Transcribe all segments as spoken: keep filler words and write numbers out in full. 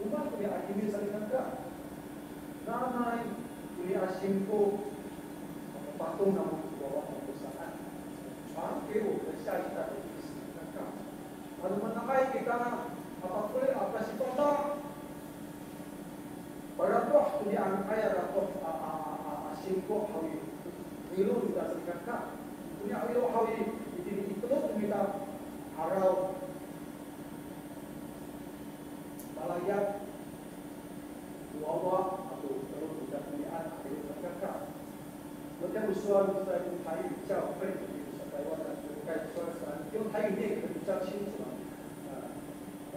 Roma to niya a himi salikaka. Nanay to niya a singko, mapatong namo to wawa ko saan. Angkiro, kasiya ita to salikaka. Ano manakay kita a pafeli a pasifana', paratoh to niya a ratoh a, a, a, a, a singko haw i, 'ilo kita salikaka. To niya 'ilo haw i, itini i tolo to mita 'araw. Malayap, wawa ato tolo to mita to niya a 'ilo salikaka. 我们讲说，在台语教会里面，在台湾的，在说，用台语念可能比较清楚啊。啊，那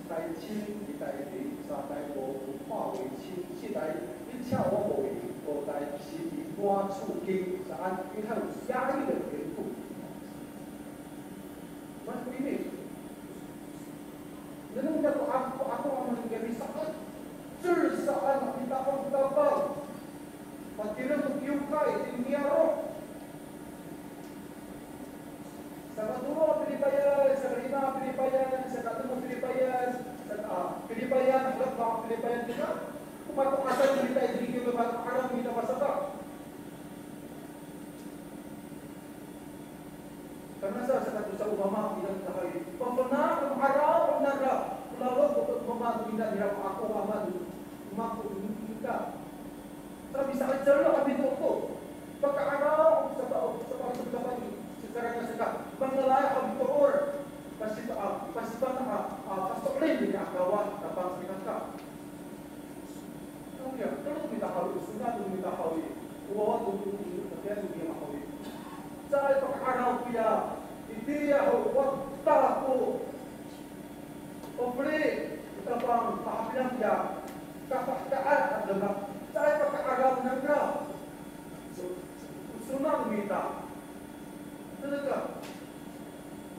台清，以台语，在台国文化为清，现在一窍我为，我在洗礼我触经，是按，因为它有押韵的缘故。Mas ko ini, nengneng ako, ako, ako ang manenggami saan, sir, saan, kita ang tapang. Patireng to kiwkay, itini niyaro'. Saka tolo a pilipayan, saka lima a pilipayan, saka enem a pilipayan, saka, a, pilipayan, halat a pilipayan kita. Ko mato'asay kita itini kiwkay, mato'araw kita pasaka. Karna sa, saka to sa o mama, ina kita hay, pafana' ko 'araw nangra, ko lalok ko mama to ina nira, ako mama to, mako to ina. Sa misa'icel a mitoor to, paka'araw, sa pa, sa pa, sa pa, sa pa, sa pa, sa pa, mangalay a mitoor, pasipa, a, pasifana' a, a, paso'elin nira a kawan, tapang sa ina ka. Tolo mita haw i, sona to mita haw i, wawa to, to, to, to, to mita haw i. Caay paka'araw kiya, itiya ho, wata ko pafeli, tapang pahapinang kiya, kapah ka'ad a demak, caay paka'araw nangra. So, sona to mita. Teneka.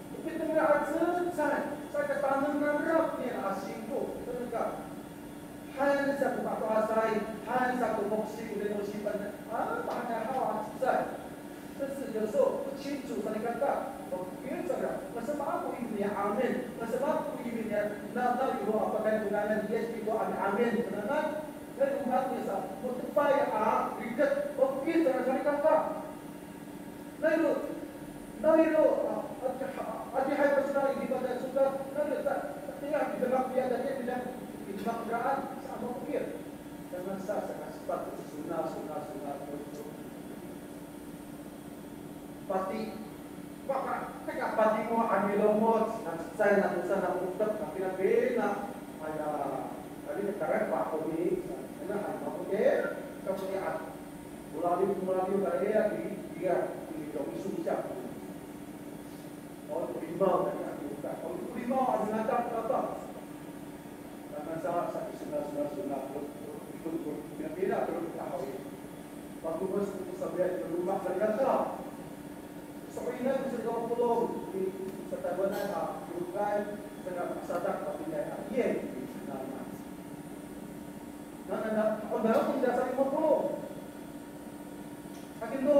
O pitengil a cecay, sa kataneng nangra niya a singko. Teneka. Han sa ko mato'asay, han sa ko moksi, ko limosi, a, mahaenay haw a cecay. 但是有时候不清楚 salikaka. Mafokil cangra. Masama ako imi niya amin. Masama ako imi niya na, na, iro a pakayni to ngangan ni Yis Kristo a amin. Nanay, nanay o maan niya sa, mo^tepay a rikec. Mafokil cangra salikaka. Naylo, naylo, a, a, adihay ko sona i, di ba, da, sona, naylo, ta, ta, tiya, di ba, tiya, da, tiya, di ba, di ba, keraan, sa, mafokil. Jangan sa, sa, kasepat, sona, sona, sona, sona. Pati, baka, teka, pati mo, a milongoc, na cecay, na tosa, na mo^tep, na pinapina. Aya, tadi, teka, pa, ko ni, sa, na, ay, mafokil, kapoti'an. Molaliw, molaliw kaya i, iya, i, i, i, sungsiya. O, to limaw, tadi, a, to limaw, a, ngata, ngata. Tama sa, sa, sona, sona, sona, ikut, ikut, pinapina, ikut, ikut, ikut. Waktu mas, sabiya, i loma', sa, ngata. So'elinay ko saka polong, i, sa Taywanan, a, kiwkay, saka sadak, a, pinay, a, iye, i, na, na. Na, na, na, o, na, o, na, sa lima polo'. Akin to,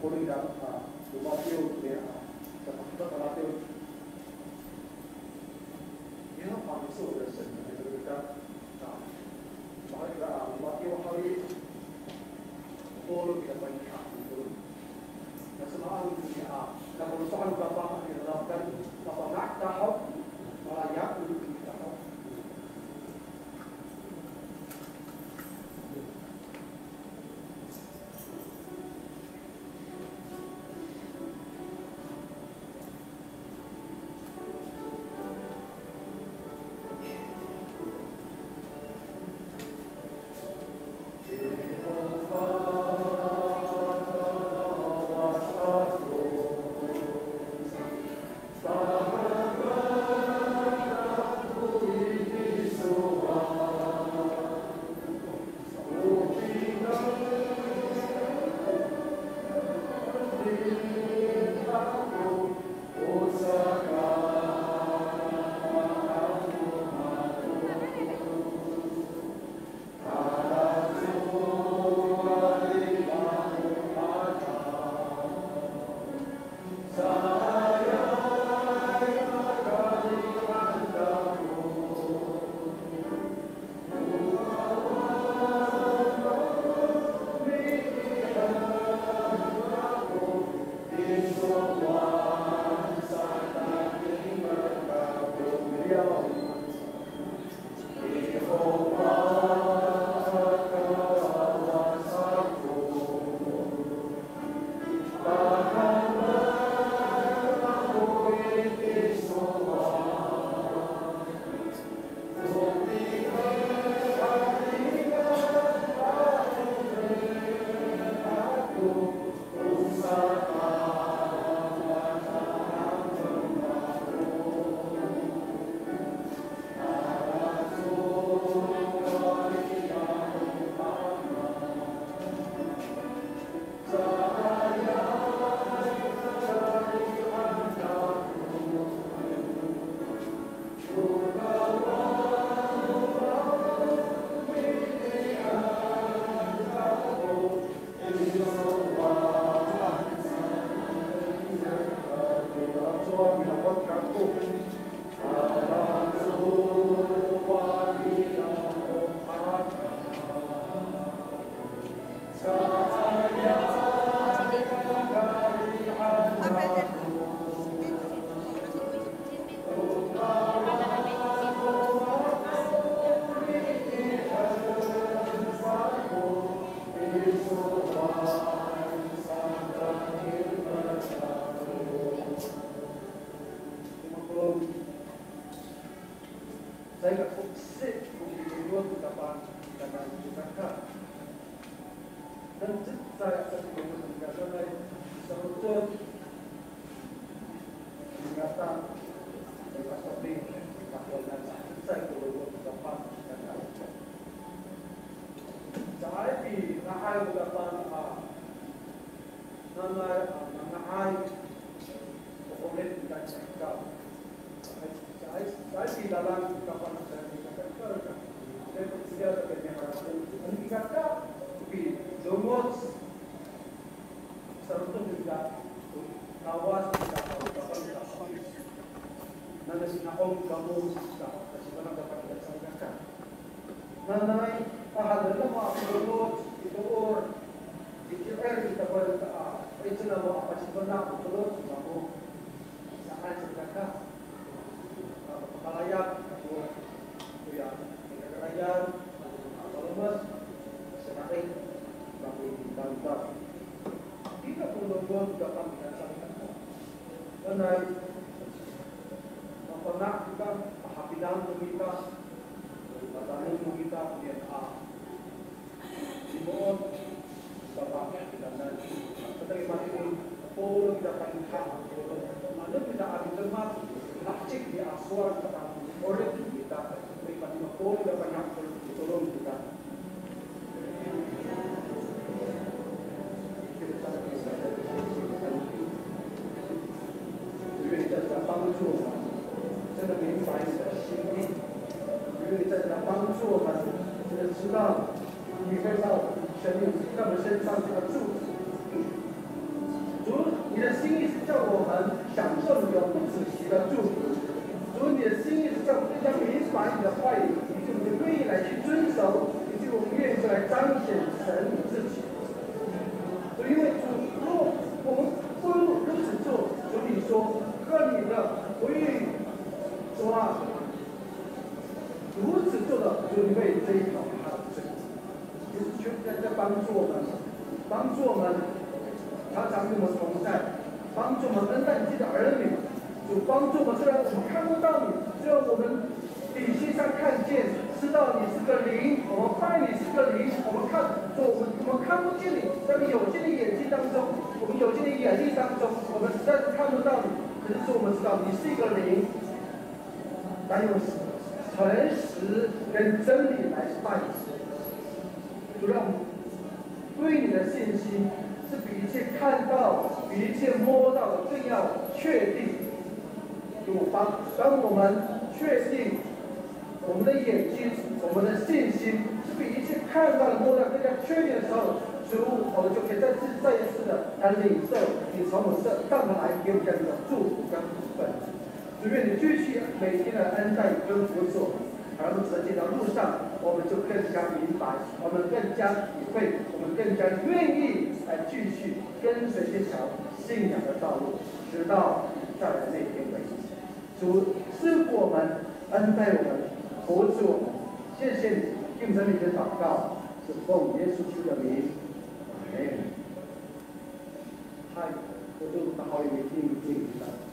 Polong ira, a, lomatiw, ira, a, sa, sa, lomatiw. Ira, a, miso, ira, sa, ira, a, sa, ira, a, lomatiw, haw i, polong ira, pay, a, polong. Na samaan, a, na polong saan, papa, ira, lakan, papa, na, tahaw, malaya, tahaw. Caay ka foksi ko milongoc to Tapang kikana, caka. Nani cecay a milongoc kikana, saloco' to kikana, cecay ko milongoc to Tapang kikana. Caay pina'ay to Tapang a nanay a manga'ay, o 'orip ita i kaka. Caay, caay pilalan to Tapang a caay kaka. Ano i kaka, pilongoc, saroto' ita, Kawas ita, Tapang ita. Nanay sina'ong kamo ita, kasi mana dapat ita sa kaka. Nanay, a, haen namo a pilongoc, pitoor, pitoor, ita, a, icel namo a pasifana' ko tolo namo. Saan sa kaka. A, pakalayap, ako, koya, kakarayan, a, palemes, sana'i, ako, tanta. Tina ko lowad, ita, pangkasal kaka. Nanay, mafana' kita, pahapinang to kita, mataneng to kita, koya, a, Simo'ot, Tapang, kita nanay. Kita i matini, polong kita pangha, polong. Ano kita a midemak, lahecik i sowal Tapang, 'orip kita. Kita i matini, polong kita pangha, polong, polong kita. 愿你在这帮助我们，真的明白你的心意。愿你在这帮助我们，真的知道你会到神明他们身上这个祝福。享受永不止息的祝福。主，你的心意是让我们更加明白你的话语，以及我们愿意来去遵守，以及我们愿意来彰显神你自己。主，因为主，如果我们不如此做，主你说，愿你的不愿意说啊，如此做的，主你为这一条他的罪。 就是求主在这帮助我们，帮助我们，常常与我们同在，帮助我们恩待你的儿女。主帮助我们，虽然我们看不到你，虽然我们理性上看见，知道你是个灵，我们拜你是个灵，我们看，主，我们我们看不见你，在你有限的眼睛当中，我们有限的眼力当中，我们实在是看不到你。可是主，我们知道你是一个灵， 当用诚实跟真理来拜你。主，让我们对你的信心是比一切看到、比一切摸到的更要确定。主，当当我们确定我们的眼睛、我们的信心是比一切看到的、摸到更加确定的时候，主，我们就可以再次、再一次的来领受你从我们这上头来给我们这样的祝福跟福分。 主，愿你继续每天的恩待跟扶持我们，而我们走在这条路上，我们就更加明白，我们更加体会，我们更加愿意来继续跟随这条信仰的道路，直到你再来那天为止。主，赐福我们，恩待我们，扶持我们。谢谢你，听我们的祷告，是奉耶稣基督的名，阿门。嗨，我都不好意思听不见。